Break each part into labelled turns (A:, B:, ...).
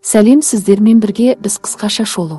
A: Сәлем, сіздермен бірге біз қысқаша шолу.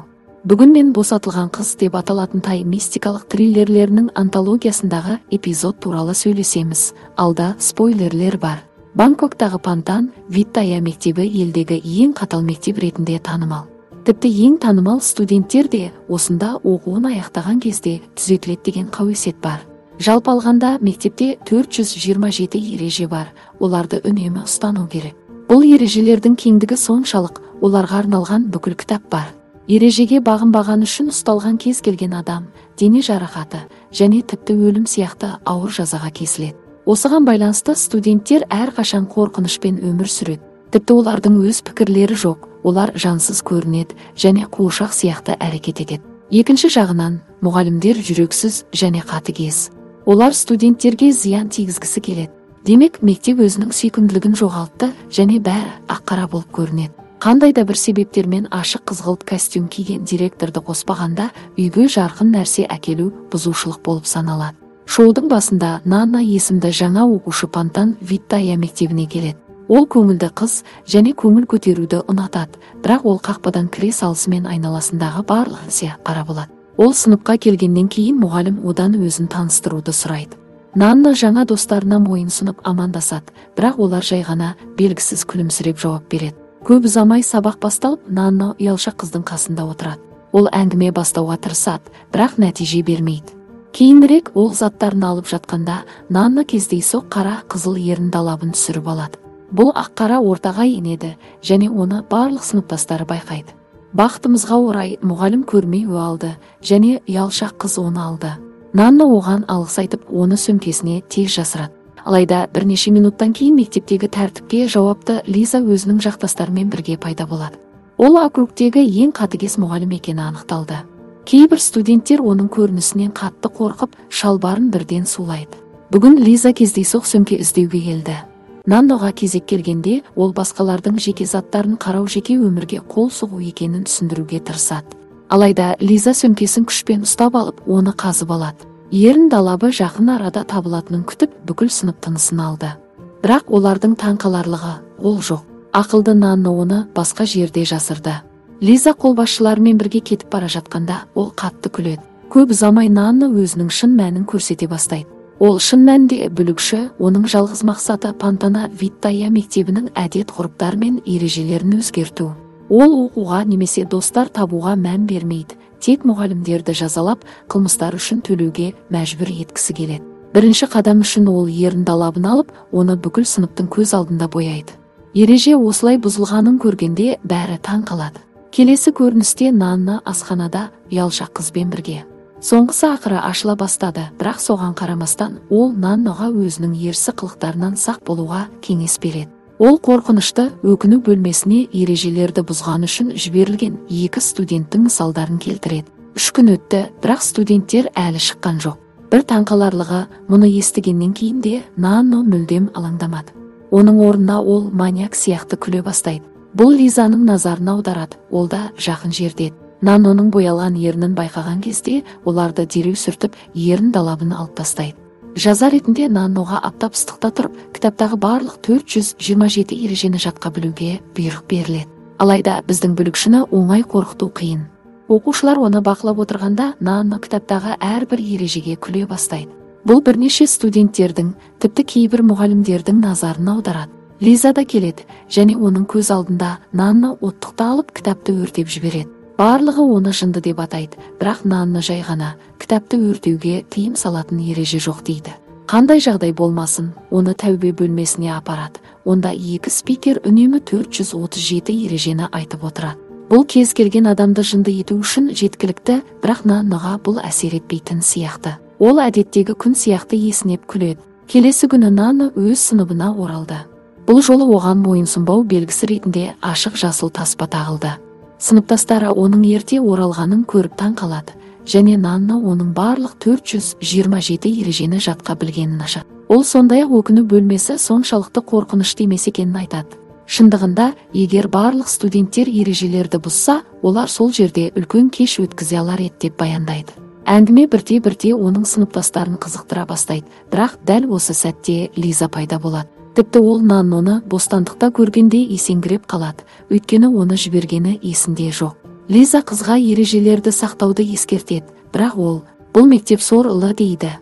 A: Бүгін мен «Босатылған қыз» деп аталатын тай мистикалық триллерлерінің антологиясындағы эпизод туралы сөйлесеміз. Алда спойлерлер бар. Бангкоктағы Пантан Виттая мектебі елдегі ең қатал мектеп ретінде танымал. Тіпті ең танымал студенттер де осында оқуын аяқтаған кезде түзетіледі деген қауесет бар. Жалпы алғанда, мектепте 427 ереже бар, оларды үнемі ұстану керек. Бұл ережелердің кеңдігі соншалық, оларға арналған бүкіл кітап бар. Ережеге бағынбаған үшін ұсталған кез келген адам дене жарақаты және тіпті өлім сияқты ауыр жазаға кесіледі. Осыған байланысты студенттер әрқашан қорқынышпен өмір сүреді. Тіпті олардың өз пікірлері жоқ, олар жансыз көрінеді және қуыршақ сияқты әрекет етеді. Екінші жағынан, мұғалімдер жүрексіз және қатыгез. Олар студенттерге зиян тигізгісі келеді. Демек, мектеп өзінің сүйкімділігін жоғалтты және бәрі ақ-қара болып көрінеді. Қандай да бір себептермен ашық қызғылт костюм киген директорды қоспағанда, үйге жарқын нәрсе әкелу бұзушылық болып саналады. Шоудың басында Нанна есімді жаңа оқушы Пантан Виттая мектебіне келеді. Ол көңілді қыз және көңіл көтеруді ұнатады, бірақ ол қақпадан кіре салысымен айналасындағы барлық нәрсе қара болады. Ол сыныпқа келгеннен кейін мұғалім одан өзін таныстыруды сұрайды. Нанна жаңа достарына мойын сұнып амандасады, бірақ олар жай ғана белгісіз күлімсіреп жауап береді. Көп ұзамай сабақ басталып, Нанна ұялшақ қыздың қасында отырады. Ол әңгіме бастауға тырысады, бірақ нәтиже бермейді. Кейінірек ол заттарын алып жатқанда, Нанна кездейсоқ қара қызыл ерін далабын түсіріп алады. Бұл ақ-қара ортаға енеді және оны барлық сыныптастары байқайды. Бақытымызға орай, мұғалім көрмей алды және ұялшақ қыз оны алды. Нанна оған алғыс айтып, оны сөмкесіне тез жасырады. Алайда бірнеше минуттан кейін мектептегі тәртіпке жауапты Лиза өзінің жақтастарымен бірге пайда болады. Ол округтегі ең қатыгез мұғалім екені анықталды. Кейбір студенттер оның көрінісінен қатты қорқып, шалбарын бірден сулайды. Бүгін Лиза кездейсоқ сөмке іздеуге келді. Нанноға кезек келгенде, ол басқалардың жеке заттарын қарау жеке өмірге қол сұғу екенін түсіндіруге тырысады. Алайда Лиза сөмкесін күшпен ұстап алып, оны қазып алады. Ерін далабы жақын арада табылатынын күтіп, бүкіл сынып тынысын алды. Бірақ олардың таңқаларлығы, ол жоқ. Ақылды Нанно оны басқа жерде жасырды. Лиза қолбасшыларымен бірге кетіп бара жатқанда, ол қатты күледі. Көп ұзамай Нанно өзінің шын мәнін көрсете бастайды. Ол шын мәнінде бүлікші, оның жалғыз мақсаты Пантана Виттая мектебінің әдет ғұрыптары мен ережелерін өзгерту. Ол оқуға немесе достар табуға мән бермейді, тек мұғалімдерді жазалап, қылмыстар үшін төлеуге мәжбүр еткісі келеді. Бірінші қадам үшін ол ерін далабын алып, оны бүкіл сыныптың көз алдында бояйды. Ереже осылай бұзылғанын көргенде бәрі таң қалады. Келесі көріністе Нанна асханада ұялшақ қызбен бірге. Соңғысы ақыры ашыла бастады, бірақ соған қарамастан ол Наннаға өзінің ерсі қылықтарынан сақ болуға кеңес береді. Ол қорқынышты өкіну бөлмесіне ережелерді бұзған үшін жіберілген екі студенттің мысалдарын келтіреді. 3 күн өтті, бірақ студенттер әлі шыққан жоқ. Бір таңқаларлығы, мұны естігеннен кейін де Нанно мүлдем алаңдамады. Оның орнына ол маньяк сияқты күле бастайды. Бұл Лизаның назарын аударады, ол да жақын жерде. Нанноның боялған ернін байқаған кезде оларды дереу сүртіп, ерін далабын алып тастайды. Жаза ретінде Нанноға аптап ыстықта тұрып, кітаптағы барлық 427 ережені жатқа білуге бұйрық беріледі. Алайда біздің бүлікшіні оңай қорқыту қиын. Оқушылар оны бақылап отырғанда, Нанно кітаптағы әрбір ережеге күле бастайды. Бұл бірнеше студенттердің, тіпті кейбір мұғалімдердің назарын аударады. Лиза да келеді және оның көз алдында Нанно оттықты алып, кітапты өртеп жібереді. Барлығы оны жынды деп атайды, бірақ Нанна жай ғана кітапты өртеуге тыйым салатын ереже жоқ дейді. Қандай жағдай болмасын, оны тәубе бөлмесіне апарады. Онда екі спикер үнемі 437 ережені айтып отырады. Бұл кез келген адамды жынды ету үшін жеткілікті, бірақ Наннаға бұл әсер етпейтін сияқты. Ол әдеттегі күн сияқты есінеп күледі. Келесі күні Нанна өз сыныбына оралды. Бұл жолы оған мойынсұнбау белгісі ретінде ашық жасыл таспа тағылды. Сыныптастары оның ерте оралғанын көріп таң қалады және Нанна оның барлық 427 ережені жатқа білгенін ашады. Ол сондай-ақ өкіну бөлмесі соншалықты қорқынышты емес екенін айтады. Шындығында, егер барлық студенттер ережелерді бұзса, олар сол жерде үлкен кеш өткізе алар еді деп баяндайды. Әңгіме бірте-бірте оның сыныптастарын қызықтыра бастайды, бірақ дәл осы сәтте Лиза пайда болады. Тіпті ол Нанноны бостандықта көргенде есеңгіреп қалады, өйткені оны жібергені есінде жоқ. Лиза қызға ережелерді сақтауды ескертеді, бірақ ол «Бұл мектеп сорлы» дейді.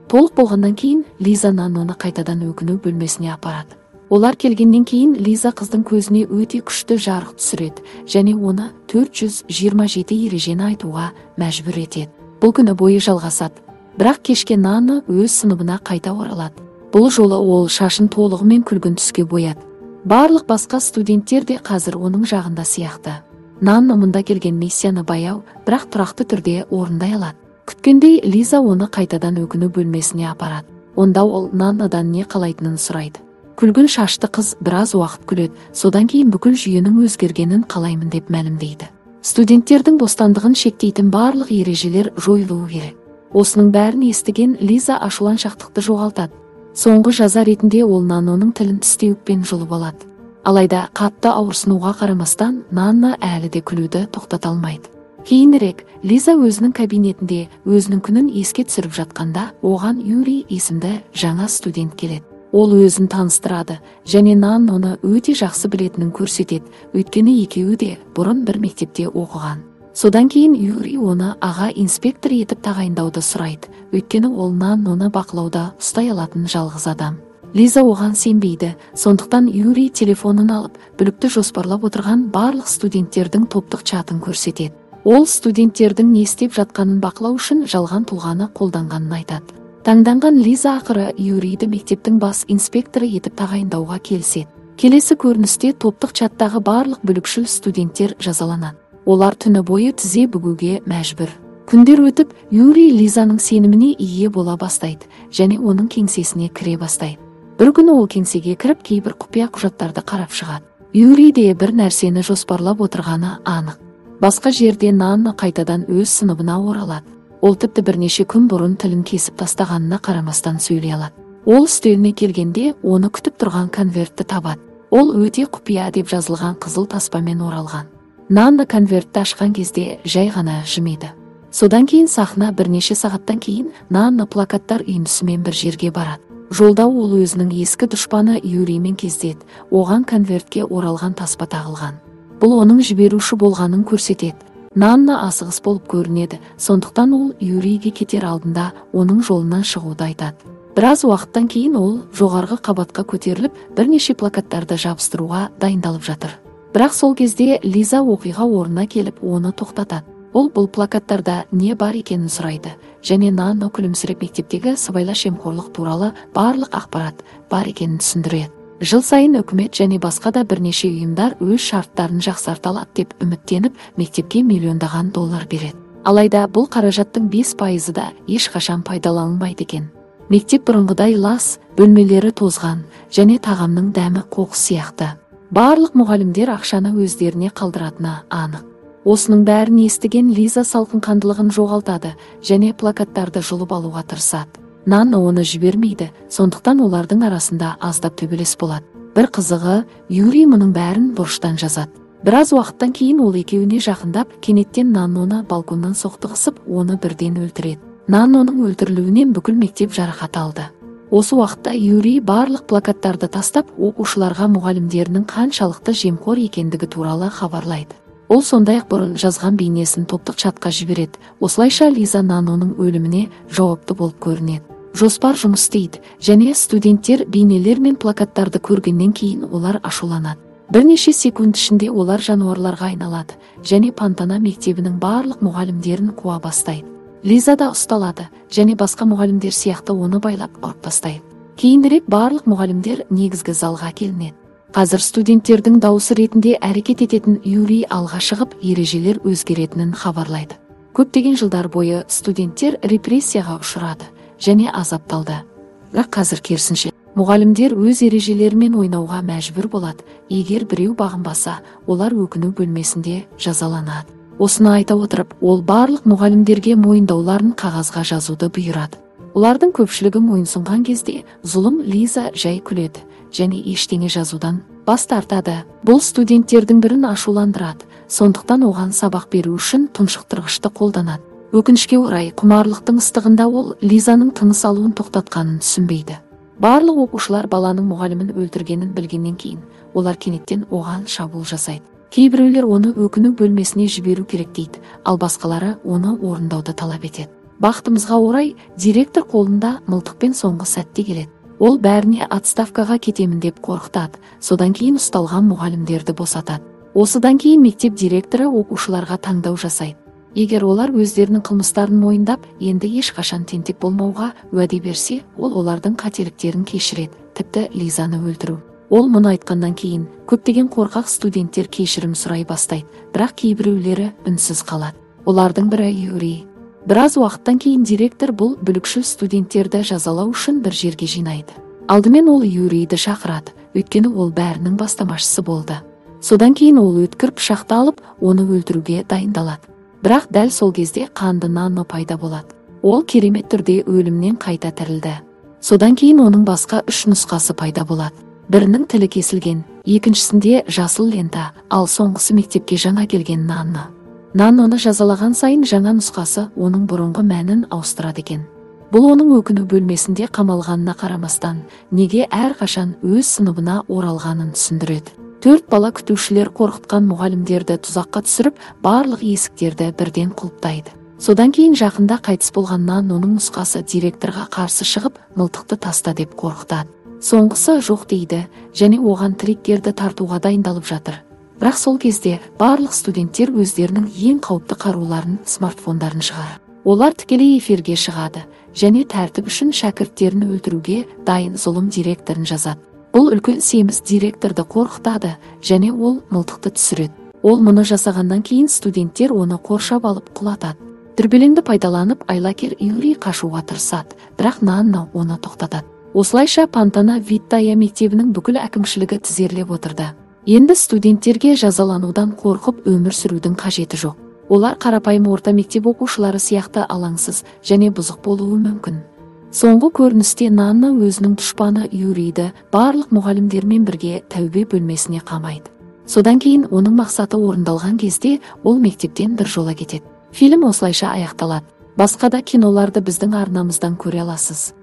A: Толық болғаннан кейін Лиза Нанноны қайтадан өкіну бөлмесіне апарады. Олар келгеннен кейін Лиза қыздың көзіне өте күшті жарық түсіреді және оны 427 ережені айтуға мәжбүр етеді. Бұл күні бойы жалғасады. Бірақ кешке Нанно өз сыныбына қайта оралады. Бұл жолы ол шашын толығымен күлгін түске бояды. Барлық басқа студенттер де қазір оның жағында сияқты. Нанно мұнда келген миссияны баяу, бірақ тұрақты түрде орындай алады. Күткендей Лиза оны қайтадан өкіну бөлмесіне апарады. Онда ол Наннодан не қалайтынын сұрайды. Күлгін шашты қыз біраз уақыт күледі, содан кейін бүкіл жүйенің өзгергенін қалаймын деп мәлімдейді. Студенттердің бостандығын шектейтін барлық ережелер жойылуы керек. Осының бәрін естіген Лиза ашуланшақтықты жоғалтады. Соңғы жаза ретінде ол Нанноның тілін тістеуікпен жұлып алады. Алайда қатты ауырсынуға қарамастан Нанно әлі де күлуді тоқтата алмайды. Кейінірек Лиза өзінің кабинетінде өзінің күнін еске түсіріп жатқанда оған Юрий есімді жаңа студент келеді. Ол өзін таныстырады және Нанноны өте жақсы білетінін көрсетеді, өйткені екеуі де бұрын бір мектепте оқыған. Содан кейін Юрий оны аға инспектор етіп тағайындауды сұрайды, өйткені ол Нанноны бақылауда ұстай алатын жалғыз адам. Лиза оған сенбейді, сондықтан Юрий телефонын алып, бүлікті жоспарлап отырған барлық студенттердің топтық чатын көрсетеді. Ол студенттердің не істеп жатқанын бақылау үшін жалған тұлғаны қолданғанын айтады. Таңданған Лиза ақыры Юрийді мектептің бас инспекторы етіп тағайындауға келіседі. Келесі көріністе топтық чаттағы барлық бүлікшіл студенттер жазаланады. Олар түні бойы тізе бүгуге мәжбүр. Күндер өтіп, Юрий Лизаның сеніміне ие бола бастайды және оның кеңсесіне кіре бастайды. Бір күні ол кеңсеге кіріп, кейбір құпия құжаттарды қарап шығады. Юрий де бір нәрсені жоспарлап отырғаны анық. Басқа жерде Нанно қайтадан өз сыныбына оралады. Ол тіпті бірнеше күн бұрын тілін кесіп тастағанына қарамастан сөйлей алады. Ол үстеліне келгенде оны күтіп тұрған конвертті табады. Ол өте құпия деп жазылған қызыл таспамен оралған. Нанно конвертті ашқан кезде жай ғана жымиды. Содан кейін сахна бірнеше сағаттан кейін Нанно плакаттар үйіндісімен бір жерге барады. Жолда ол өзінің ескі дұшпаны Юриймен кездеседі. Оған конвертке оралған таспа тағылған. Бұл оның жіберуші болғанын көрсетеді. Нанно асығыс болып көрінеді, сондықтан ол Юрийге кетер алдында оның жолынан шығуды айтады. Біраз уақыттан кейін ол жоғарғы қабатқа көтеріліп, бірнеше плакаттарды жабыстыруға дайындалып жатыр. Бірақ сол кезде Лиза оқиға орнына келіп оны тоқтатады. Ол бұл плакаттарда не бар екенін сұрайды және Нанно күлімсіреп мектептегі сыбайлас жемқорлық туралы барлық ақпарат бар екенін түсіндіреді. Жыл сайын үкімет және басқа да бірнеше ұйымдар өз шарттарын жақсарта алады деп үміттеніп, мектепке миллиондаған доллар береді. Алайда бұл қаражаттың 5%-ы да ешқашан пайдаланылмайды екен. Мектеп бұрынғыдай лас, бөлмелері тозған және тағамның дәмі қоқыс сияқты. Барлық мұғалімдер ақшаны өздеріне қалдыратыны анық. Осының бәрін естіген Лиза салқынқандылығын жоғалтады және плакаттарды жұлып алуға тырысады. Нанно оны жібермейді, сондықтан олардың арасында аздап төбелес болады. Бір қызығы, Юрий мұның бәрін бұрыштан жазады. Біраз уақыттан кейін ол екеуіне жақындап, кенеттен Нанноны балконнан соқтығысып, оны бірден өлтіреді. Нанноның өлтірілуінен бүкіл мектеп жарақат алды. Осы уақытта Юрий барлық плакаттарды тастап, оқушыларға мұғалімдерінің қаншалықты жемқор екендігі туралы хабарлайды. Ол сондай-ақ бұрын жазған бейнесін топтық чатқа жібереді. Осылайша Лиза Нанноның өліміне жауапты болып көрінеді. Жоспар жұмыс істейді және студенттер бейнелер мен плакаттарды көргеннен кейін олар ашуланады. Бірнеше секунд ішінде олар жануарларға айналады және Пантана мектебінің барлық мұғалімдерін қуа бастайды. Лиза да ұсталады және басқа мұғалімдер сияқты оны байлап ұрып тастайды. Кейінірек барлық мұғалімдер негізгі залға келінеді. Қазір студенттердің дауысы ретінде әрекет ететін Юрий алға шығып, ережелер өзгеретінін хабарлайды. Көптеген жылдар бойы студенттер репрессияға ұшырады және азапталды. Бірақ қазір керісінше, мұғалімдер өз ережелерімен ойнауға мәжбүр болады. Егер біреу бағынбаса, олар өкіну бөлмесінде жазаланады. Осыны айта отырып, ол барлық мұғалімдерге мойындауларын қағазға жазуды бұйырады. Олардың көпшілігі мойынсұнған кезде зұлым Лиза жай күледі және ештеңе жазудан бас тартады. Бұл студенттердің бірін ашуландырады, сондықтан оған сабақ беру үшін тұншықтырғышты қолданады. Өкінішке орай, құмарлықтың ыстығында ол Лизаның тыныс алуын тоқтатқанын түсінбейді. Барлық оқушылар баланың мұғалімін өлтіргенін білгеннен кейін, олар кенеттен оған шабуыл жасайды. Кейбіреулер оны өкіну бөлмесіне жіберу керек дейді, ал басқалары оны орындауды талап етеді. Бақытымызға орай, директор қолында мылтықпен соңғы сәтте келеді. Ол бәріне отставкаға кетемін деп қорқытады, содан кейін ұсталған мұғалімдерді босатады. Осыдан кейін мектеп директоры оқушыларға таңдау жасайды. Егер олар өздерінің қылмыстарын мойындап, енді ешқашан тентек болмауға уәде берсе, ол олардың қателіктерін кешіреді, тіпті Лизаны өлтіру. Ол мұны айтқаннан кейін көптеген қорқақ студенттер кешірім сұрай бастайды, бірақ кейбіреулері үнсіз қалады. Олардың бірі Юрий. Біраз уақыттан кейін директор бұл бүлікшіл студенттерді жазалау үшін бір жерге жинайды. Алдымен ол Юрийді шақырады, өйткені ол бәрінің бастамашысы болды. Содан кейін ол өткір пышақты алып, оны өлтіруге дайындалады. Бірақ дәл сол кезде қанды Нанно пайда болады. Ол керемет түрде өлімнен қайта тірілді. Содан кейін оның басқа 3 нұсқасы пайда болады. Бірінің тілі кесілген, екіншісінде жасыл лента, ал соңғысы мектепке жаңа келген Нанно. Нанноны жазалаған сайын жаңа нұсқасы оның бұрынғы мәнін ауыстырады екен. Бұл оның өкіну бөлмесінде қамалғанына қарамастан, неге әрқашан өз сыныбына оралғанын түсіндіреді. 4 бала күтушілер қорқытқан мұғалімдерді тұзаққа түсіріп, барлық есіктерді бірден құлыптайды. Содан кейін жақында қайтыс болған Нанноның нұсқасы директорға қарсы шығып, мылтықты таста деп қорқытады. Соңғысы жоқ дейді және оған триггерді тартуға дайындалып жатыр. Бірақ сол кезде барлық студенттер өздерінің ең қауіпті қаруларын, смартфондарын шығар. Олар тікелей эфирге шығады және тәртіп үшін шәкірттерін өлтіруге дайын зұлым директорын жазады. Бұл үлкен семіз директорды қорқытады және ол мылтықты түсіреді. Ол мұны жасағаннан кейін студенттер оны қоршап алып құлатады. Дүрбелеңді пайдаланып айлакер Юрий қашуға тырысады, бірақ Нанно оны тоқтатады. Осылайша Пантана Виттая мектебінің бүкіл әкімшілігі тізерлеп отырды. Енді студенттерге жазаланудан қорқып өмір сүрудің қажеті жоқ. Олар қарапайым орта мектеп оқушылары сияқты алаңсыз және бұзық болуы мүмкін. Соңғы көріністе Нанно өзінің дұшпаны Юрийді барлық мұғалімдермен бірге тәубе бөлмесіне қамайды. Содан кейін оның мақсаты орындалған кезде ол мектептен бір жола кетеді. Фильм осылайша аяқталады. Басқа да киноларды біздің арнамыздан көре аласыз.